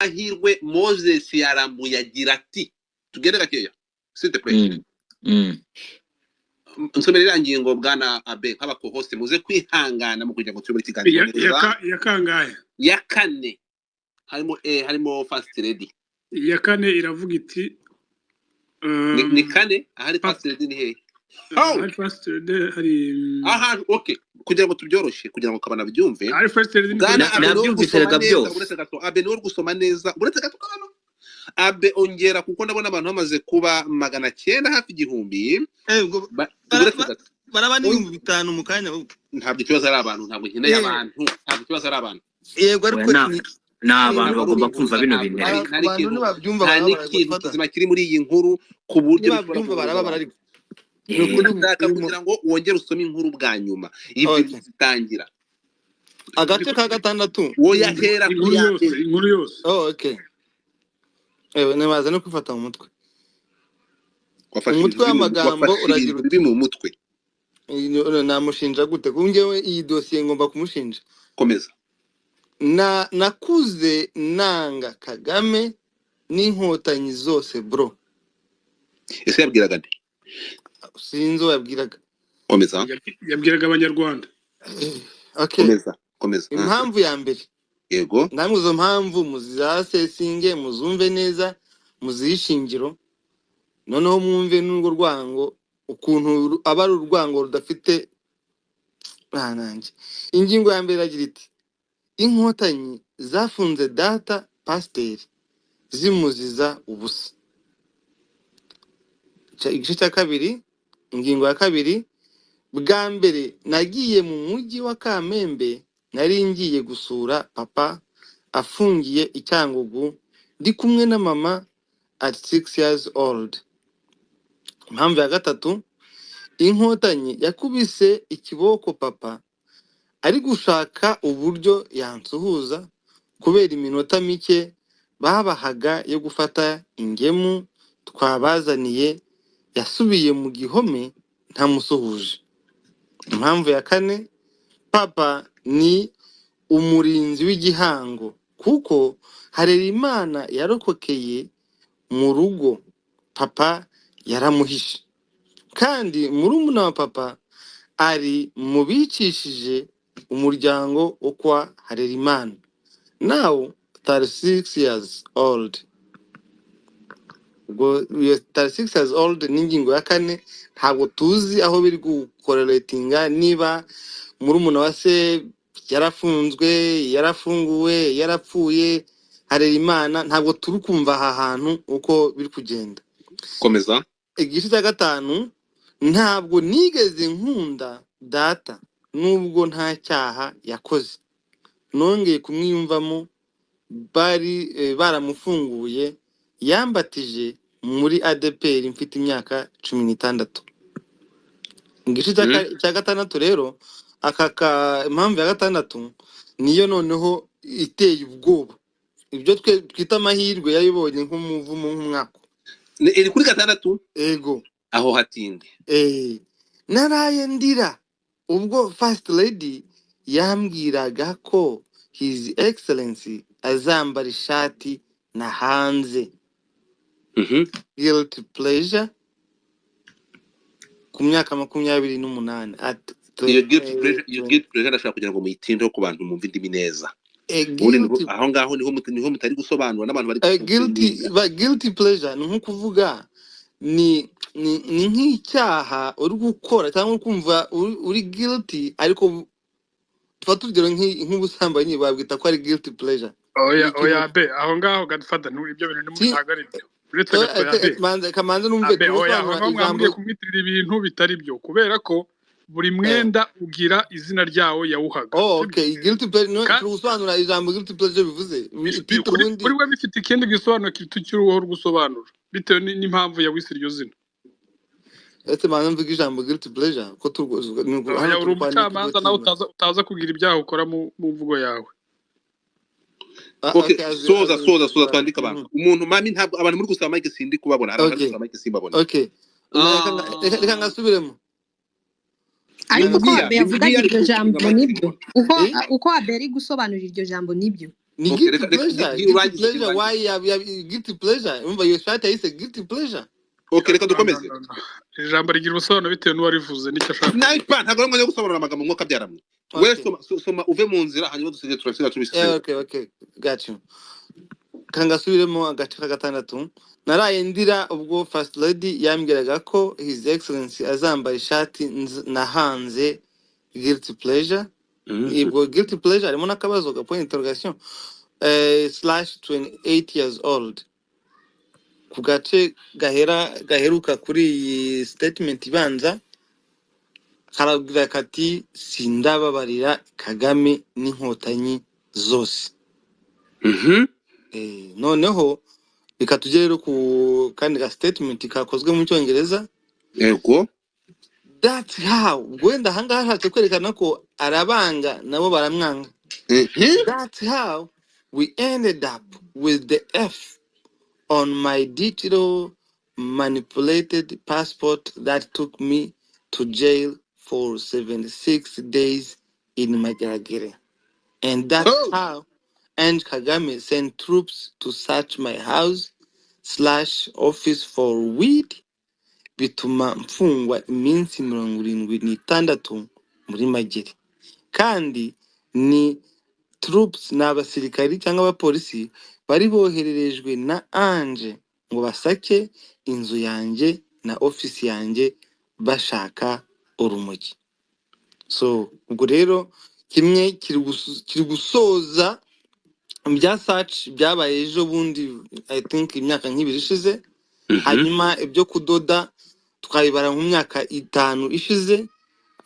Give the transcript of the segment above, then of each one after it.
Bw'amahirwe Moses yarambuye agira ati, tugende gakeya, s'il te plaît. Nsomera iriya ngingo, bwana Abe, nk'aba co-host muze kwihangana mu kugira ngo tuyobore ikiganiro neza. Ya kangahe? Ya kane, harimo First Lady. Iya kane iravuga iti Ni kane, ahari First Lady ni hehe? Oh! Hari First Lady, hari Ahantu, okay, kugira ngo tubyoroshye, kugira ngo kabana byumve. Hari First Lady ni Bwana Abe niwe uri Nabyumvise gusoma rega neza. byose. Uretse gato, Abe niwe uri gusoma neza. Uretse gato, kabano Abe, ongera, kuko ndabona abantu bamaze kuba 900, hafi 1000. Ubwo Uretse gato. Baraba n'5000 mu kanya ahubwo. Ntabwo ikibazo ari abantu, ntabwo nkeneye abantu, ntabwo ikibazo ari abantu. Yego, Oya, ariko ni ni abantu Ntabwo ari bagomba kumva uguhuza, bino ntabwo bintu nta erega. nta abantu n'ikintu nibabyumva nta barababara. n'ikintu Godfather. kizima kiri muri iyi nkuru ku buryo bishobora Nibabyumva guhuza barababara, abantu. ariko ni ukuri Ndashaka urimo kugira ngo wongere usome inkuru bwa nyuma ibyo zitangira. Agace ka gatandatu. Woyahera ku Inkuru ya yose. mbere. Inkuru yose. Oh, okay. Ewe, nibaza no kwifata mu mutwe. Wafashe Umutwe ibintu biri mu w'amagambo wafashe uragira ibintu uti biri mu mutwe. Namushinja gute? Kuko njyewe iyi dosiye ngomba kumushinja. Komeza. Na nakuze nanga Kagame n'Inkotanyi zose, bro. Ese yabwiraga nde? Sinzi uwo yabwiraga. Komeza. Yabwiraga Abanyarwanda. Okay. Komeza, komeza. Impamvu ya mbere, namwe izo mpamvu muzasesinge, muzumve neza, muzihe ishingiro, noneho mwumve n'urwo rwango ukuntu aba ari urwango rudafite. Ah, nanjye ingingo ya mbere iragira iti: "Inkotanyi zafunze data pasiteri zimuziza ubusa." Igice cya kabiri, ingingo ya kabiri: "Bwa mbere nagiye mu mujyi wa Kamembe, nari ngiye gusura papa afungiye i Cyangugu, ndi kumwe na mama at 6 years old." Impamvu ya gatatu: "Inkotanyi yakubise ikiboko papa ari gushaka uburyo yansuhuza kubera iminota mike babahaga yo gufata ingemu twabazaniye, yasubiye mu gihome ntamusuhuje." Impamvu ya kane: "Papa ni umurinzi w'igihango kuko Harerimana yarokokeye mu rugo, papa yaramuhishe, kandi murumuna wa papa ari mu bicishije umuryango wo kwa Harerimana, now 36 years old." Ubwo iyo 36 years old ni ingingo ya kane. Ntabwo tuzi aho biri gucorrelatinga, niba murumuna wa se yarafunzwe, yarafunguwe, yarapfuye, Harerimana, ntabwo turi kumva aha hantu uko biri kugenda. Komeza. Igice cya gatanu: "Ntabwo nigeze nkunda data nubwo nta cyaha yakoze. Nongeye kumwiyumvamo bari baramufunguye, yambatije muri ADEPR mfite imyaka 16." Igice cya gatandatu rero, aka ka impamvu ya gatandatu niyo noneho iteye ubwoba. Ibyo twe twita amahirwe yayibonye nk'umuvumo, nk'umwaka. Iri kuri gatandatu? Ego. Aho hatinde. "Naraye ndira ubwo First Lady yambwiraga ko His Excellency azambara ishati na hanze." Guilty pleasure ku myaka 28 at Iyo guilty pleasure, iyo guilty pleasure ndashaka kugira ngo muyitindeho ku bantu mumve indimi neza. Ubundi guilty aho ngaho niho mutari gusobanura n'abantu bari guilty guconfundinga. Guilty pleasure ni nko kuvuga ni nk'icyaha uri gukora cyangwa uri kumva uri guilty, ariko tufate urugero nk'ubusambanyi babwita ko ari guilty pleasure. Oya. Ni ikintu Oya be, aho ngaho Godfather, ibyo bintu si ntabwo ari byo. Uretse gato ya be. Manze kamanze numve. Abe, oya, aho Tugusobanura ngaho ijambo. Mwambwiye kumwitirira ibintu bitari byo, kubera ko buri mwenda ugira izina ryawo yawuhaga. Oh. Sibyo? Okay, guilty pleasure no, turi gusobanura ijambo guilty pleasure bivuze titre Kuri ubundi. Kuri we bifite ikindi gisobanuro cy'uruhu rw'usobanura bitewe n'impamvu yawise iryo zina. Ese manze mvuge ijambo guilty pleasure ko Oya. Hano Uri turi kwandika umucamanza nawe ibyo. Utaza kugira ibyaha ukora mu mvugo yawe. Ah, Okay. okay, Soza. As Soza, soza, twandike abantu. Umuntu mami, ntabwo abantu muri gusaba mic, sindi kubabona. Hari abantu bari gusaba mic simbabona. Okay, reka ngasubiremo. Ariko uko Bibiliya Abe yavugaga Bibiliya iryo ariko jambo gufunga mic nibyo simbabona. Uko Eh? uko Abe ari gusobanura iryo jambo nibyo. Ni Okay, guilty reka reka pleasure, gira guilty urangize, gira pleasure. urangize. Why guilty pleasure? Umva iyo shati yayise guilty pleasure. Okay, reka No, no, dukomeze. no, no. Ijambo rigira ubusobanuro bitewe n'uwarivuze n'icyo ashaka kuvuga. Sniper, ntabwo ari umwanya wo gusobanura amagambo, mwuka byaramwe. We Okay. soma, soma uve mu nzira, hanyuma dusigaye turasiga Yeah, tubisesengura. Okay, got you. Kangasubiremo agace ka gatandatu. Naraye ndira ubwo First Lady yambwiraga ko His Excellency azambara ishati nahanze guilty pleasure. Ubwo guilty pleasure harimo n'akabazo ga point interrogation, slash 28 years old. Ku gace gahera gaheruka kuri iyi statement ibanza karagira kati: "Sindababarira Kagame n'Inkotanyi zose." Noneho reka tujye rero ku kandi ga statement kakozwe mu Cyongereza. Yego. That's how, ubwo wenda ahangaha ashatse kwerekana ko arabanga nabo baramwanga. "That's how we ended up with the F on my digital manipulated passport that took me to jail for 76 days in Mageragere. And that's how and Kagame sent troops to search my house/office for weed, bituma mfungwa iminsi 76 muri Magere." Kandi ni troops, ni abasirikari cyangwa abapolisi bari bohererejwe na Ange ngo basake inzu yanjye na ofisi yanjye bashaka urumogi. So ubwo rero kimwe kiri gusoza bya search byabaye ejo bundi, I think imyaka nk'ibiri ishize. Hanyuma ibyo kudoda twabibara mu myaka 5 ishize,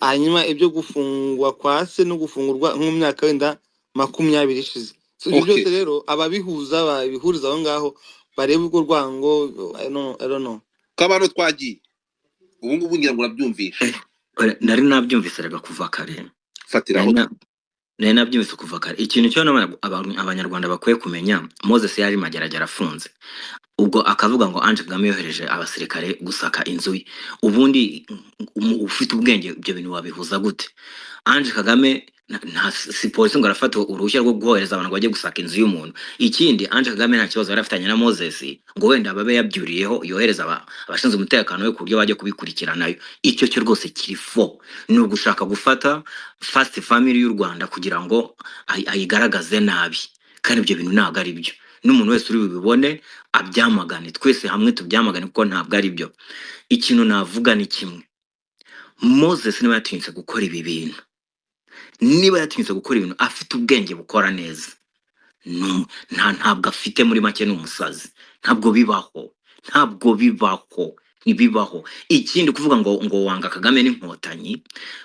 hanyuma ibyo gufungwa kwa se no gufungurwa nko mu myaka wenda 20 ishize. So ibyo byose rero ababihuza babihuriza aho ngaho barebe urwo rwango. I don't know. Kabano, twagiye ubu ngubu, ngira ngo urabyumvishe. Oya, nari nabyumvise rega kuva kare. Fatiraho. Nari nabyumvise kuva kare. Ikintu cyo abanyarwanda bakwiye kumenya, Moses yari Mageragere afunze, ubwo akavuga ngo Ange Kagame yohereje abasirikare gusaka inzu ye. Ubundi ufite ubwenge ibyo bintu wabihuza gute? Ange Kagame nta si polisi ngo arafata uruhushya rwo guhohereza abantu ngo bajye gusaka inzu y'umuntu. Ikindi, Ange Kagame nta kibazo yari afitanye na Moses ngo wenda babe yabyuriyeho yohereza abashinzwe umutekano we ku buryo bajya kubikurikiranayo. Icyo cyo rwose kiri fo ni ugushaka gufata first family y'u Rwanda kugira ngo ayigaragaze nabi, kandi ibyo bintu ntabwo ari byo. N'umuntu wese uri bubibone abyamagane, twese hamwe tubyamagane, kuko ntabwo ari byo. Ikintu navuga ni kimwe: Moses niba yatinyutse gukora ibi bintu, niba yatinyutse gukora ibintu afite ubwenge bukora neza, ntabwo afite, muri make ni umusazi. Ntabwo bibaho, ntabwo bibaho, ntibibaho. Ikindi, kuvuga ngo wanga Kagame n'Inkotanyi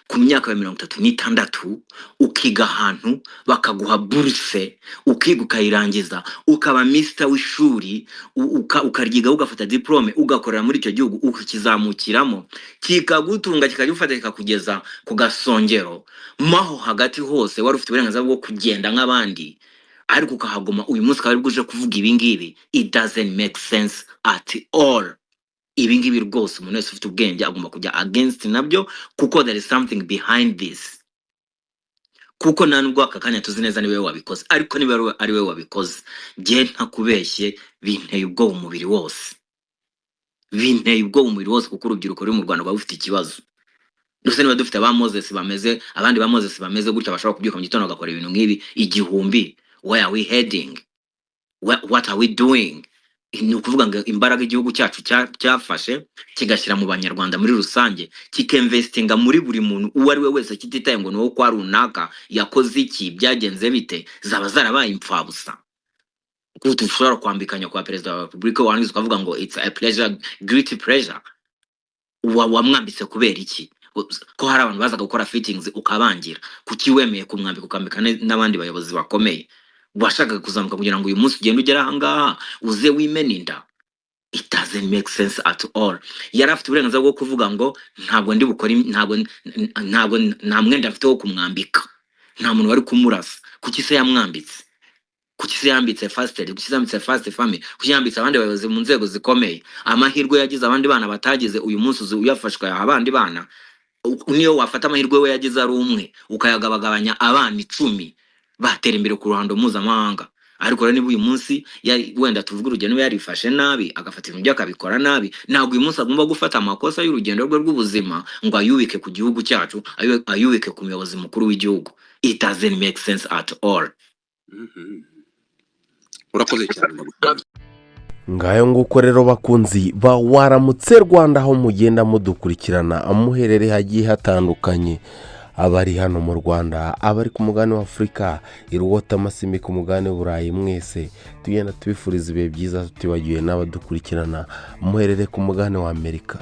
ku myaka ya 36, ukiga ahantu bakaguha buruse, ukiga ukayirangiza, ukaba mister w'ishuri, ukaryiga, ugafata diplôme, ugakorera muri icyo gihugu, ukakizamukiramo, kikagutunga, kikagufata kikakugeza ku gasongero, maho hagati hose wari ufite uburenganzira bwo kugenda nk'abandi, ariko ukahaguma, uyu munsi ukaba aribwo uje kuvuga ibi ngibi, it doesn't make sense at all. Ibi ngibi rwose umuntu wese ufite ubwenge agomba kujya against nabyo, kuko there is something behind this. Kuko nta nubwo aka kanya tuzi neza niba we wabikoze, ariko niba ari we wabikoze, njye ntakubeshye binteye ubwoba umubiri wose, binteye ubwoba umubiri wose, kuko urubyiruko ruri mu Rwanda rwaba rufite ikibazo. Ndetse niba dufite ba Moses bameze, abandi ba Moses bameze gutya, bashobora kubyuka mu gitondo bagakora ibintu nk'ibi igihumbi, where are we heading? What are we doing? Ni ukuvuga ngo imbaraga igihugu cyacu cyafashe kigashyira mu Banyarwanda muri rusange, kikinvestinga muri buri muntu uwo ari we wese, kititaye ngo ni uwo kwa runaka, yakoze iki, byagenze bite, zaba zarabaye impfabusa. Kuko dushobora kwambikanya kwa perezida wa repubulika, warangiza ukavuga ngo it's a pleasure, great pleasure. Wamwambitse kubera iki? Ko hari abantu bazaga gukora fittings ukabangira, kuki wemeye kumwambika, ukambika n'abandi bayobozi bakomeye? Washakaga kuzamuka kugira ngo uyu munsi ugende ugere ahangaha uze wimena inda? It doesn't make sense at all. Yari afite uburenganzira bwo kuvuga ngo ntabwo ndi bukore, ntabwo nta mwenda afite wo kumwambika, nta muntu wari kumurasa. Kuki se yamwambitse? Kuki se yambitse first lady? Kuki se yambitse first family? Kuki yambitse abandi bayobozi mu nzego zikomeye? Amahirwe yagize abandi bana batagize, uyu munsi uzi uyafashwe ayaha abandi bana. Niyo wafata amahirwe we yagize ari umwe ukayagabagabanya abana 10, batera imbere ku ruhando mpuzamahanga. Ariko rero niba uyu munsi yari, wenda tuvuge urugero, niba yarifashe nabi agafata ibintu bye akabikora nabi, ntabwo uyu munsi agomba gufata amakosa y'urugendo rwe rw'ubuzima ngo ayubike ku gihugu cyacu, ayubike ku muyobozi mukuru w'igihugu. It doesn't make sense at all. Urakoze cyane, ndagushimiye. Ngayo nguko rero, bakunzi ba Waramutse Rwanda, aho mugenda mudukurikirana muherereye hagiye hatandukanye, abari hano mu Rwanda, abari ku mugabane wa Afurika, iruwota amasimi ku mugabane w'Uburayi, mwese tugenda tubifuriza ibihe byiza, tutibagiwe n'abadukurikirana muherere ku mugabane wa Amerika.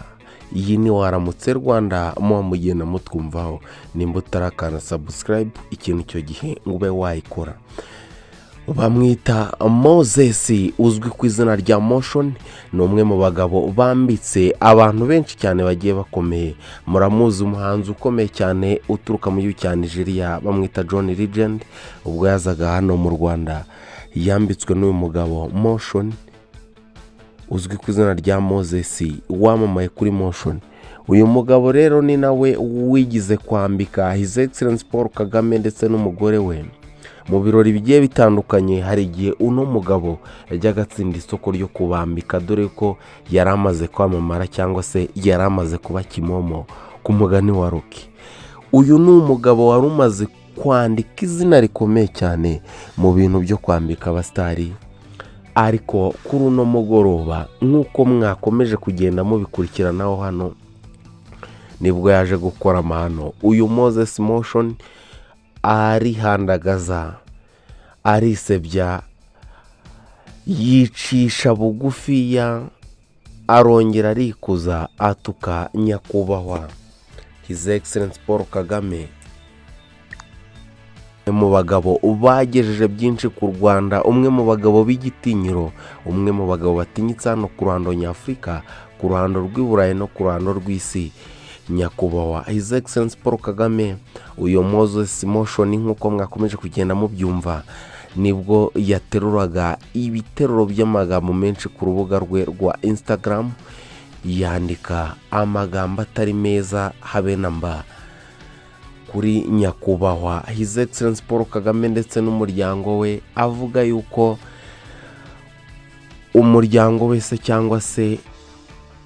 Iyi ni Waramutse Rwanda muba mugenda mutwumvaho. Nimba utarakanda subscribe, ikintu icyo gihe ngo ube wayikora. Bamwita Moses, uzwi ku izina rya Moshions. Ni umwe mu bagabo bambitse abantu benshi cyane bagiye bakomeye. Muramuzi, umuhanzi ukomeye cyane uturuka mu gihugu cya Nigeria, bamwita John Legend. Ubwo yazaga hano mu Rwanda, yambitswe n'uyu mugabo Moshions, uzwi ku izina rya Moses, wamamaye kuri Moshions. Uyu mugabo rero ni nawe wigize kwambika His Excellence Paul Kagame ndetse n'umugore we mu birori bigiye bitandukanye. Hari igihe uno mugabo yajyaga atsinda isoko ryo kubambika, dore ko yari amaze kwamamara cyangwa se yari amaze kuba kimomo ku mugani wa Rocky. Uyu ni umugabo wari umaze kwandika izina rikomeye cyane mu bintu byo kwambika abasitari. Ariko kuri uno mugoroba, nk'uko mwakomeje kugenda mubikurikiranaho hano, nibwo yaje gukora amahano. Uyu Moses Moshions arihandagaza, arisebya, yicisha bugufiya, arongera arikuza, atuka nyakubahwa His Excellence Paul Kagame, mu bagabo bagejeje byinshi ku Rwanda, umwe mu bagabo b'igitinyiro, umwe mu bagabo batinyitse hano ku ruhando nyafurika, ku ruhando rw'i Burayi no ku ruhando rw'isi, nyakubahwa His Excellence Paul Kagame. Uyu Moses Moshions, nk'uko mwakomeje kugenda mubyumva, nibwo yateruraga ibiteruro by'amagambo menshi ku rubuga rwe rwa Instagram, yandika amagambo atari meza habe na mba kuri nyakubahwa His Excellence Paul Kagame ndetse n'umuryango we, avuga yuko umuryango wese cyangwa se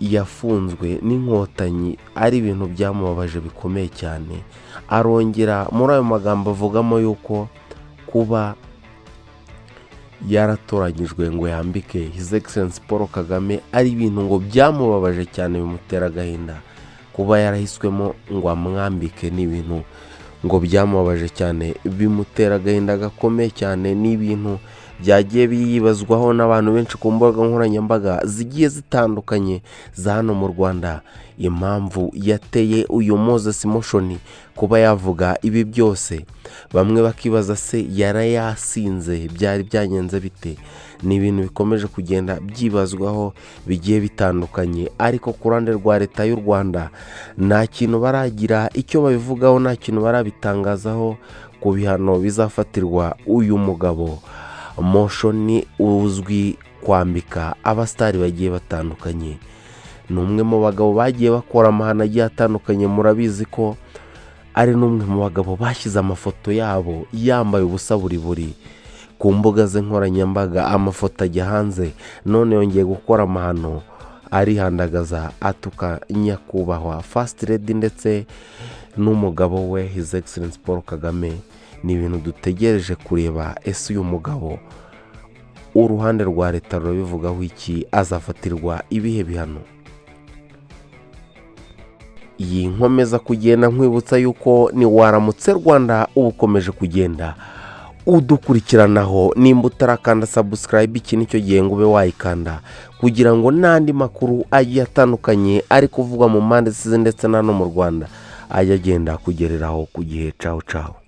yafunzwe n'Inkotanyi ari ibintu byamubabaje bikomeye cyane. Arongera muri ayo magambo avugamo yuko kuba yaratoranyijwe ngo yambike His Excellence Paul Kagame ari ibintu ngo byamubabaje cyane, bimutera agahinda. Kuba yarahiswemo ngo amwambike ni ibintu ngo byamubabaje cyane, bimutera agahinda gakomeye cyane. Ni ibintu byagiye byibazwaho n'abantu benshi ku mbuga nkoranyambaga zigiye zitandukanye za hano mu Rwanda, impamvu yateye uyu Moses Moshions kuba yavuga ibi byose. Bamwe bakibaza: se yarayasinze? Byari byagenze bite? Ni ibintu bikomeje kugenda byibazwaho bigiye bitandukanye. Ariko ku ruhande rwa Leta y'u Rwanda nta kintu baragira icyo babivugaho, nta kintu barabitangazaho ku bihano bizafatirwa uyu mugabo Moshions, uzwi kwambika abasitari bagiye batandukanye. Ni umwe mu bagabo bagiye bakora amahano agiye atandukanye. Murabizi ko ari n'umwe mu bagabo bashyize amafoto yabo yambaye ubusa buri buri ku mbuga ze nkoranyambaga, amafoto ajya hanze. None yongeye gukora amahano, arihandagaza, atuka nyakubahwa First Lady ndetse n'umugabo we His Excellence Paul Kagame. Ni ibintu dutegereje kureba: ese uyu mugabo uruhande rwa leta rurabivugaho iki? Azafatirwa ibihe bihano? Iyi nkomeza kugenda nkwibutsa yuko ni Waramutse Rwanda uba ukomeje kugenda udukurikiranaho. Nimba utarakanda subscribe, iki nicyo gihe ngo ube wayikanda, kugira ngo n'andi makuru agiye atandukanye ari kuvugwa mu mpande z'isi ndetse na hano mu Rwanda ajye agenda akugereraho ku gihe. Cawu cawu.